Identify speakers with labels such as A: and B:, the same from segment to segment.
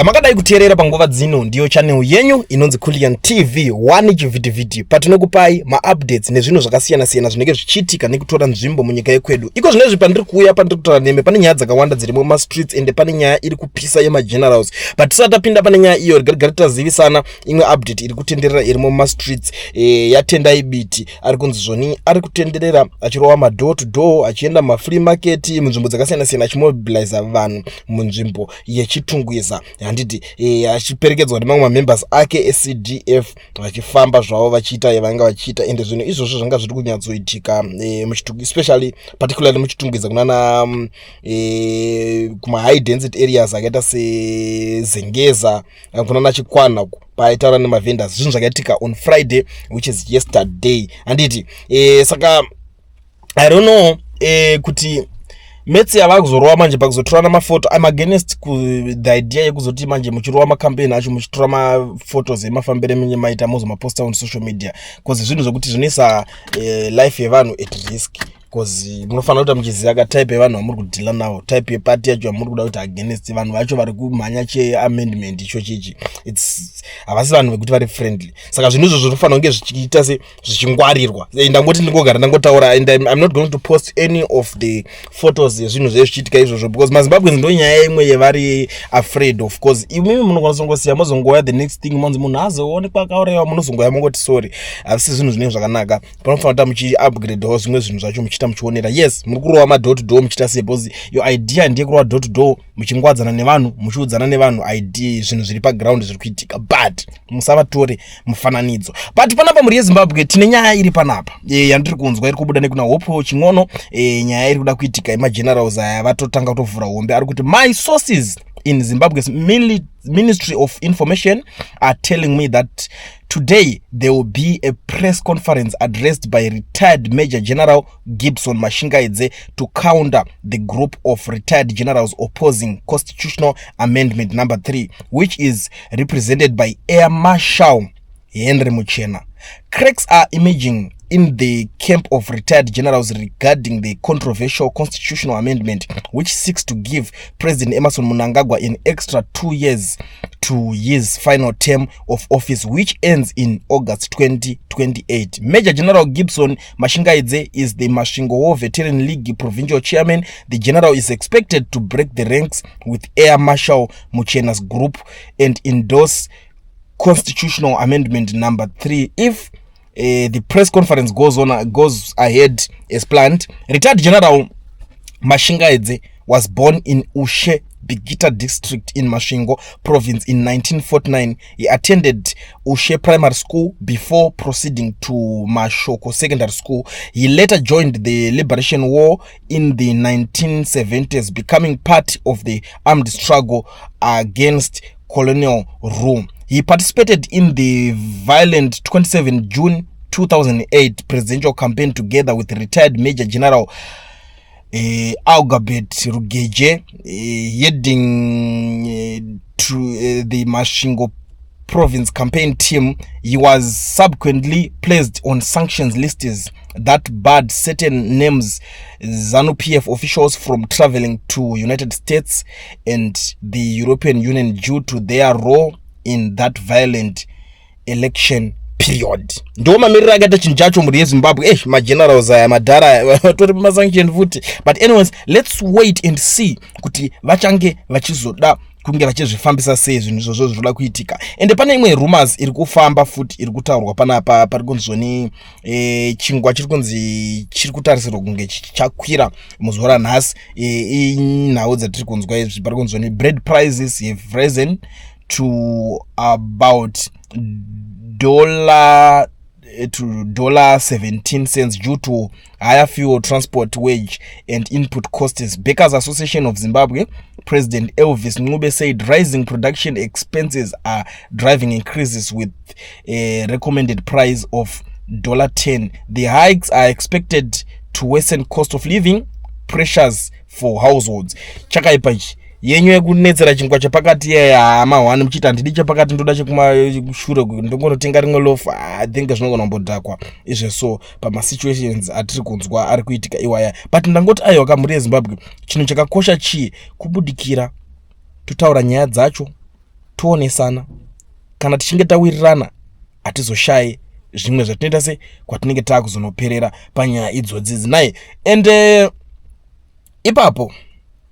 A: Makadai kuteerera panguva dzino, ndiyo channel yenyu inonzi Kulian TV 1 chivhitivhiti, patinokupai maupdates nezvinhu zvakasiyana-siyana zvinenge zvichiitika nekutora nzvimbo munyika yekwedu. Iko zvinezvi pandiri kuuya, pandiri kutaura neme, pane nyaya dzakawanda dzirimo mumastreets, ende pane nyaya iri kupisa yemagenerals. But tisati tapinda pane nyaya iyo, regai tazivisana imwe update iri kutenderera irimo mumastreets yaTendai Biti. Ari kunzi zvoni ari kutenderera achirova madoor to door, achienda mumafree market munzvimbo dzakasiyana-siyana, achimobiliza vanhu munzvimbo yeChitungwiza, handiti? Achiperekedzwa nemamwe mamembers ake eCDF, vachifamba zvavo vachiita yavanga vachiita. Ende zvinhu izvozvo zvanga zviri kunyatsoitika especially, particularly muChitungwiza, kunana kumahigh density areas akaita seZengeza, kunana Chikwanha, paaitaura nemavendors. Zvinhu zvakaitika on Friday, which is yesterday, handiti? Saka I don't know kuti metsi yava kuzorova manje pakuzotorana mafoto. I'm against the idea yekuzoti manje muchirova macampaign acho, muchitora maphotos emafambiro emenye maita, mozomaposta on social media, because zvinhu zvokuti zvinoisa life yevanhu at risk, because munofanira kuita muchiziva ka type yevanhu vamuri kudhila navo, type yepati yacho yamuri kuda kuti against. Vanhu vacho vari kumhanya cheamendment icho chichi, its havasi vanhu vekuti vari friendly. Saka zvinhu izvozvo zvinofanira kunge zvichiita se zvichingwarirwa. Ndangoti ndingogara ndangotaura, and I'm not going to post any of the photos yezvinhu zvee zvichiitika izvozvo, because maZimbabweans ndo nyaya imwe yevari afraid of course. Imimi munokwanisa kungosiya, mozongoya the next thing monzi munhu azoonekwa akaurayiwa, munozongoya mongoti sorry. Havisi zvinhu zvinenge zvakanaka. Panofanira kuita muchiupgradewo zvimwe zvinhu zvacho, muchiita muchionera. Yes, muri kurova madoor to door, muchiita sei, because your idea ndiye kurova door to door, muchingwadzana nevanhu, muchiudzana nevanhu id zvinhu zviri paground zviri kuitika, but musavatore mufananidzo. But panapa, mhuri yeZimbabwe, tine nyaya iri panapa yandiri kunzwa iri kubuda nekuna Hope Chin'ono. Nyaya iri kuda kuitika yemagenerals aya, vatotanga kutovhura hombe. Ari kuti, "My sources in Zimbabwe's Ministry of Information are telling me that today there will be a press conference addressed by retired Major General Gibson Mashingaidze to counter the group of retired generals opposing Constitutional Amendment number 3, which is represented by Air Marshal Henry Muchena. Cracks are emerging in the camp of retired generals regarding the controversial constitutional amendment, which seeks to give President Emmerson Mnangagwa an extra 2 years to his final term of office, which ends in August 2028. Major General Gibson Mashingaidze is the Masvingo War Veteran League provincial chairman. The general is expected to break the ranks with Air Marshal Muchena's group and endorse Constitutional Amendment number 3 if the press conference goes ahead as planned. Retired General Mashingaidze was born in Ushe, Bikita District in Masvingo Province in 1949. He attended Ushe Primary School before proceeding to Mashoko Secondary School. He later joined the Liberation War in the 1970s, becoming part of the armed struggle against colonial rule. He participated in the violent 27 June 2008 presidential campaign together with retired Major General Algabet Rugeje, heading to the Masvingo Province campaign team. He was subsequently placed on sanctions lists that barred certain names ZANU PF officials from traveling to United States and the European Union due to their role in that violent election period." Ndo mamiriro akaita chinhu chacho, mhuri yeZimbabwe. Magenerals aya, madhara, tori pamasanction futi. But anyways, let's wait and see kuti vachange vachizoda kunge vachizvifambisa sei zvinhu izvozvo zvinoda kuitika. Ende pane imwe rumors iri kufamba futi, iri kutaurwa panapa. Pari kunzoni chingwa chiri kunzi chiri kutarisirwa kunge chichakwira muzuva ranhasi. Inhau dzatiri kunzwa izvi. Pari kunzoni bread prices have risen to about dollar to $17 due to higher fuel, transport, wage and input costs. Bakers Association of Zimbabwe President Elvis Ncube said rising production expenses are driving increases, with a recommended price of $10. The hikes are expected to worsen cost of living pressures for households. Chakaipa ichi yenyu yekunetsera chingwa chepakati yaya hama 1, muchiti handidi chepakati, ndoda chekumashure, ndongonotenga rimwe loaf. I think zvinogona kumbodhakwa izveso pamasituations atiri kunzwa ari kuitika iwaya. But ndangoti aiwa kamhuri yeZimbabwe, chinhu chakakosha chii? Kubudikira, totaura nyaya dzacho. Toonesana, kana tichinge tawirirana hatizoshayi zvimwe zvatinoita se kwatinenge taakuzonoperera panyaya idzodzi idzi nai. And ipapo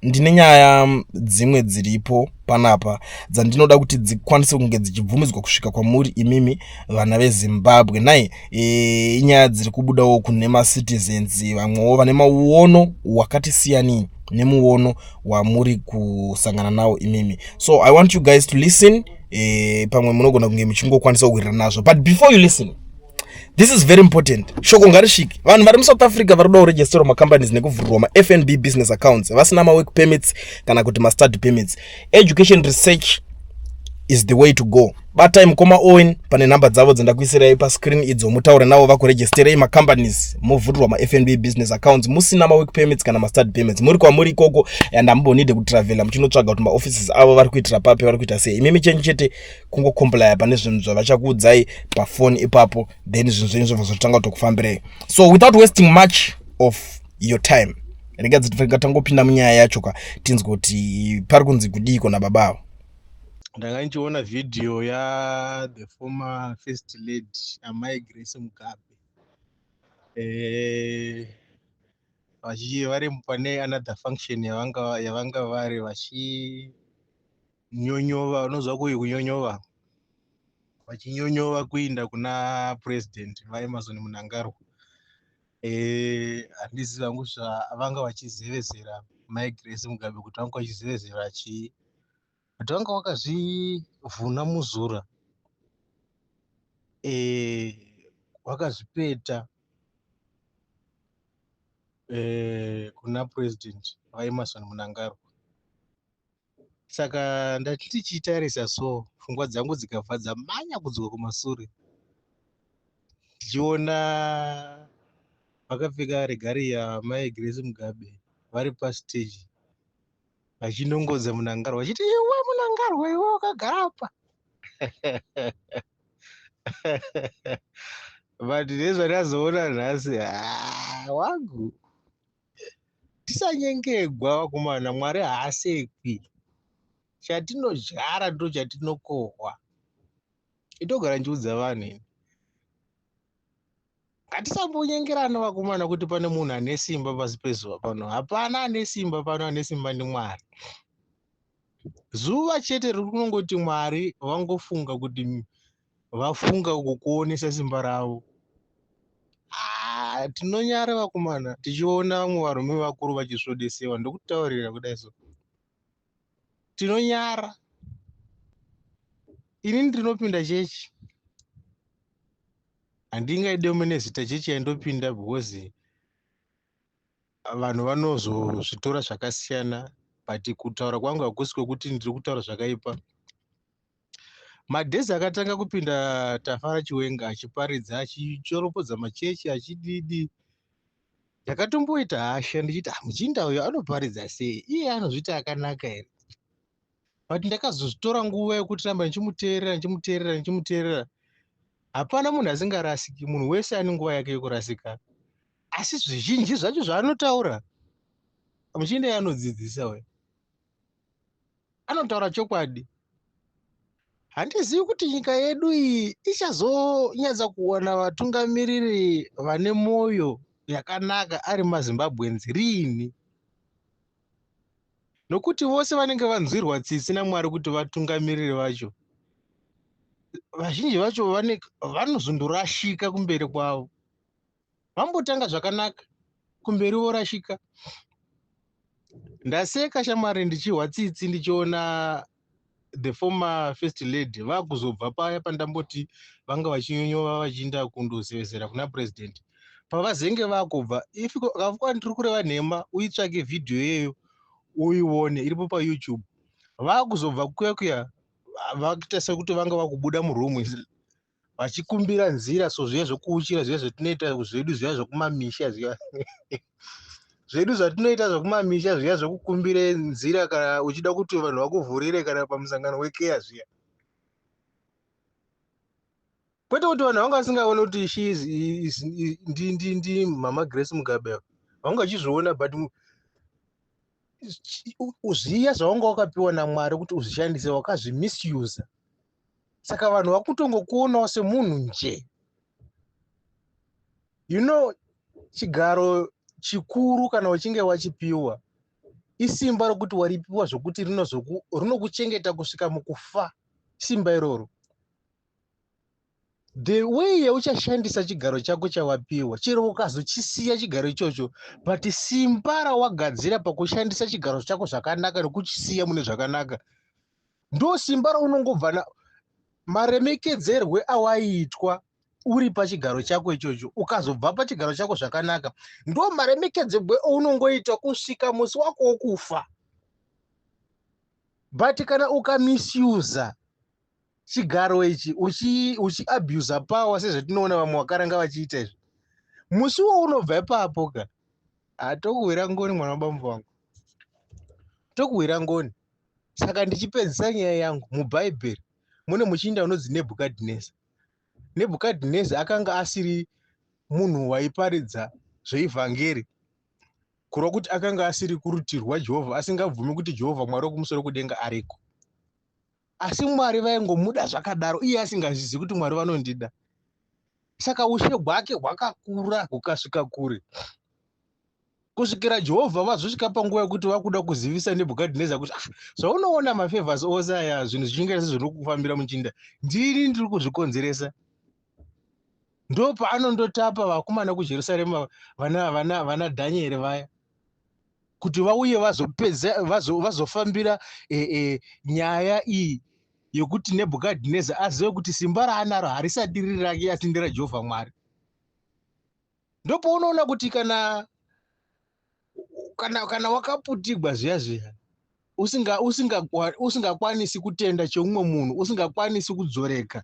A: ndine nyaya dzimwe dziripo panapa dzandinoda kuti dzikwanise kunge dzichibvumidzwa kusvika kwamuri imimi vana veZimbabwe nai. Inyaya dziri kubudawo kune macitizens, vamwewo vane mauono wakati siyanei nemuono wamuri kusangana nawo imimi. So I want you guys to listen. Pamwe munogona kunge muchingokwanisa kuwirirana nazvo, but before you listen, this is very important. Shoko ngarisvike vanhu vari muSouth Africa vari kuda kuregisterwa macompanies nekuvhurirwa maFNB business accounts vasina mawork permits kana kuti mastudy permits. Education Research is the way to go. Batai mukoma Owen pane nhamba dzavo dzandakuisirai pascreen idzo, mutaure navo vakuregisterei macompanies, movhurirwa maFNB business accounts musina mawork permits kana mastudy permits, muri kwamuri ikoko, and hamumbonide kutravhela muchinotsvaga kuti maoffices avo vari kuitira papi, vari kuita sei. Imimi chenyu chete kungocomplya pane zvinhu zvavachakuudzai pafoni ipapo, then zvinhu zvenyu zvobva zvotanga kutokufambirei. So without wasting much of your time, rega tangopinda munyaya yacho ka, tinzwe kuti pari kunzi kudiiko nababa avo.
B: Ndanga ndichiona vhidhiyo ya the former First Lady Amai Grace Mugabe vari pane another function yavanga vari vachinyonyova. Unonzwa kuyi kunyonyova, vachinyonyova kuinda kuna President vaEmmerson Mnangagwa. Handizivi hangu zvavanga vachizevezera Mai Grace Mugabe, kuti vanga vachizevezera chii, but vanga vakazvivhuna muzura, vakazvipeta kuna President vaEmmerson Mnangagwa. Saka ndati ndichitarisa so, pfungwa dzangu dzikabva dzamanya kudzoka kumasure, ndichiona vakapfeka regalia Mai Grace Mugabe vari pastage vachinongodza Mnangagwa vachiti, "Iwe Mnangagwa, iwe wakagara apa." But nezvandazoona nhasi, wangu, tisanyengegwa vakomana, Mwari haasekwi. Chatinodyara ndo chatinokohwa. Itogara ndichiudza vanhu ini, ngatisambonyengerana vakomana, kuti pane munhu ane simba pasi pezuva pano. Hapana ane simba pano, ane simba ndiMwari. Zuva chete riri kunongoti Mwari vangofunga kuti vafunga kukuonesa simba ravo. Ah, tinonyara vakomana tichiona vamwe varume vakuru vachisvodesewa. Ndokutaurira kudai so, tinonyara. Ini ndinopinda chechi, handingaidome nezita chechi yandopinda because vanhu vanozozvitora zvakasiyana, but kutaura kwangu hakusi kwekuti ndiri kutaura zvakaipa. Madhezi akatanga kupinda Tafara Chiwenga achiparidza, achichoropodza machechi, achididi, ndakatomboita hasha ndichiti, "Ah, muchinda uyu anoparidza sei? Iye anozviti akanaka here?" But ndakazozvitora nguva yekuti ramba ndichimuteerera, ndichimuteerera, ndichimuteerera. Hapana munhu asingarasiki, munhu wese ane nguva yake yekurasika, asi zvizhinji zvacho zvaanotaura muchinda anodzidzisa we, anotaura chokwadi. Handizivi kuti nyika yedu iyi ichazonyatsa kuwana vatungamiriri vane mwoyo yakanaka ari maZimbabweans riini, nokuti vose vanenge vanzwirwa tsitsi naMwari kuti vatungamiriri vacho, vazhinji vacho vanozondorashika kumberi kwavo. Vambotanga zvakanaka, kumberi vorashika. Ndaseka shamwari, ndichihwa tsitsi ndichiona the former First Lady vakuzobva paya pandamboti vanga vachinyonyova vachiinda kundozevezera kuna President. Pavazenge vakubva, if kafuka ndiri kureva nhema, uitsvake vhidhiyo iyeyo uione, iripo paYouTube. Vakuzobva kuya kuya vakuita sekuti vanga vakubuda murumu vachikumbira nzira, so zviya zvokuuchira zviya zvatinoita zvedu zviya zvokumamisha zviya zvedu zvatinoita zvokumamisha zviya zvokukumbire nzira kana uchida kuti vanhu vakuvhurire, kana pamusangano wekeya zviya. Kwete kuti vanhu vanga vasingaoni kuti she is ndi Mama Grace Mugabe, vanga vachizviona, but Zviya zvawanga wakapiwa naMwari kuti uzvishandise, wakazvimisusa. Saka vanhu vakutongokuonawo semunhu nje. You know, chigaro chikuru kana uchinge wachipiwa, isimba rokuti waripiwa zvokuti rinokuchengeta kusvika mukufa. Simba iroro, the way yauchashandisa chigaro chako chawapiwa, chero ukazochisiya chigaro ichocho, but simba rawagadzira pakushandisa chigaro chako zvakanaka nekuchisiya mune zvakanaka, ndo simba raunongobva na maremekedzerwe awaiitwa uri pachigaro chako ichocho. Ukazobva pachigaro chako zvakanaka, ndo maremekedzerwe aunongoitwa kusvika musi wako wokufa. But kana ukamisusa chigaro ichi, uchiabusa power, sezvatinoona vamwe vakaranga vachiita izvi, musi waunobva ipapo ka, hatokuwira ngoni, mwana wabambo vangu, tokuwira ngoni. Saka ndichipedzisa nyaya yangu, muBhaibheri mune muchinda unonzi Nebhukadhineza. Nebhukadhineza akanga asiri munhu waiparidza zveivhangeri, kureva kuti akanga asiri kurutivi rwaJehovha, asingabvumi kuti Jehovha Mwari wekumusoro kudenga ariko. Asi Mwari vaingomuda zvakadaro, iye asingazvizivi kuti Mwari vanondida. Saka ushe hwake hwakakura hukasvika kure, kusvikira Jehovha vazosvika panguva yekuti vakuda kuzivisa Nebhukadhineza kuti, "Ah, zvaunoona mafavors ose aya, zvinhu zvichinge sezvinokufambira muchinda, ndini ndiri kuzvikonzeresa." Ndo paanondotapa vakomana kuJerusarema, vana Dhanieri vaya, kuti vauye vazopedza, vazofambira nyaya iyi yekuti Nebhukadhineza azive kuti simba raanaro harisati riri rake, asi nderaJehovha Mwari. Ndopaunoona kuti kana wakaputigwa zviya zviya, usingakwanisi kutenda cheumwe munhu, usingakwanisi kudzoreka,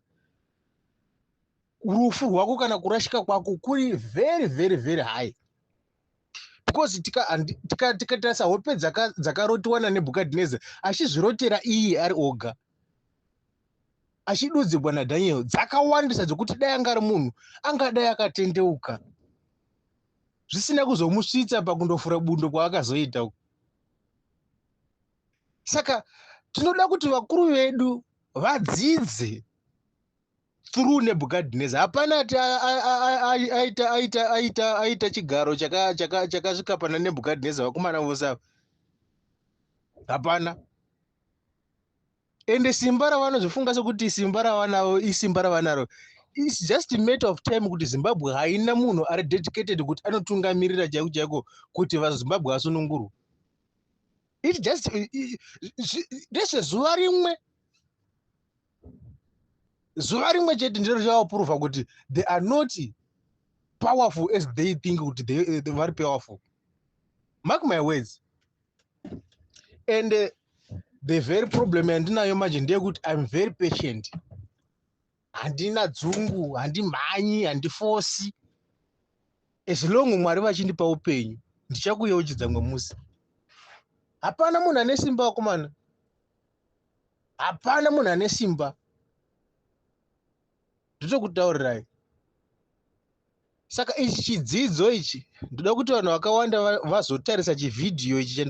B: rufu rwako kana kurashika kwako kuri very, very, very high, because tikatarisa hope dzakarotiwa naNebhukadhineza achizvirotera iye ari oga, achidudzirwa naDhaniel, dzakawandisa dzekuti dai anga ari munhu, angadai akatendeuka, zvisina kuzomusvitsa pakundofura bundo kwaakazoita uko. Saka tinoda kuti vakuru vedu vadzidze through Nebhukadhineza. Hapana ati aita chigaro chakasvika pana Nebhukadhineza. Vakomana vose ava hapana. Ende simba ravanozvifunga sekuti simba ravanaro, isimba ravanaro, it's just a matter of time kuti Zimbabwe haina munhu ari dedicated kuti anotungamirira chaiko chaiko kuti vaZimbabwe vasunungurwe. It just ndezvezuva rimwe, zuva rimwe chete ndiro richavaprova kuti they are not powerful as they think kuti they very powerful. Mark my words. And the very problem yandinayo manje ndeyekuti I'm very patient. Handina dzungu, handimhanyi, handifosi. As long Mwari vachindipa upenyu, ndichakuyeuchidza mwe musi. Hapana munhu ane simba, vakomana, hapana munhu ane simba, ndotokutaurirai. Saka ichi chidzidzo ichi, ndoda kuti vanhu vakawanda vazotarisa chivhidhiyo ichi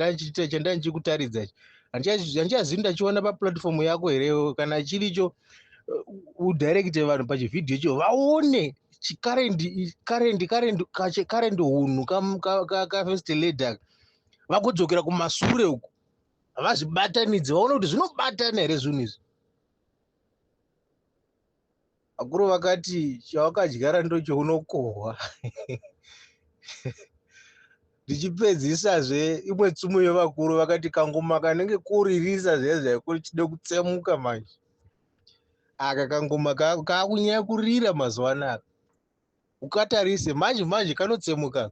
B: chandandichikutaridza ichi. Handichazivi ndachiona paplatform yako here. Kana chiricho, udirecte vanhu pachivhidhiyo icho, vaone chicurrent hunhu kafirst lady, vagodzokera kumasure uku, vazvibatanidze, vaone kuti zvinobatana here zvinhu izvi. Vakuru vakati chawakadyara ndochaunokohwa. Ndichipedzisazve, imwe tsumo yevakuru vakati kangoma kanenge koririsa zviya zviya kuchide kutsemuka. Manje aka kangoma kakunyanya kurira mazuva anaya, ukatarise manje manje kanotsemuka,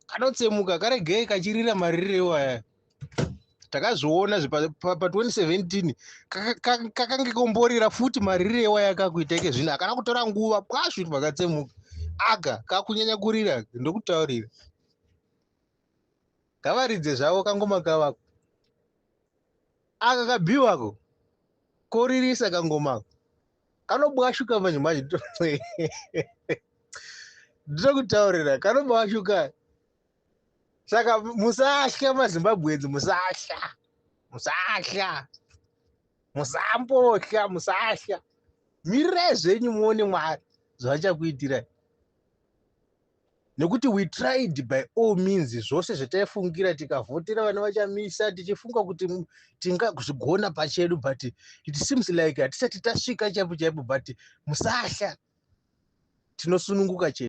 B: kanotsemuka. Karegei kachirira maririro iwaya. Takazviona pa2017, kakange komborira futi maririro iwaya kakuita ike zvino. Hakana kutora nguva, bwashu pakatsemuka. Aka kakunyanya kurira, ndokutaurira. Ngavaridze zvavo kangoma kavako aka kabhiwako, koririsa kangomako, kanobwashuka manje manje, ndinokutaurira, kanobwashuka. Saka musatya, maZimbabweans, musatya, musatya, musambotya, musatya. Mirirai zvenyu muone Mwari zvachakuitirai, nekuti we tried by all means. Zvose zvataifungira, tikavhotera vana vaChamisa tichifunga kuti tingazvigona pachedu, but it seems like hatisati tasvika chaipo chaipo. But musatya, tinosununguka chete.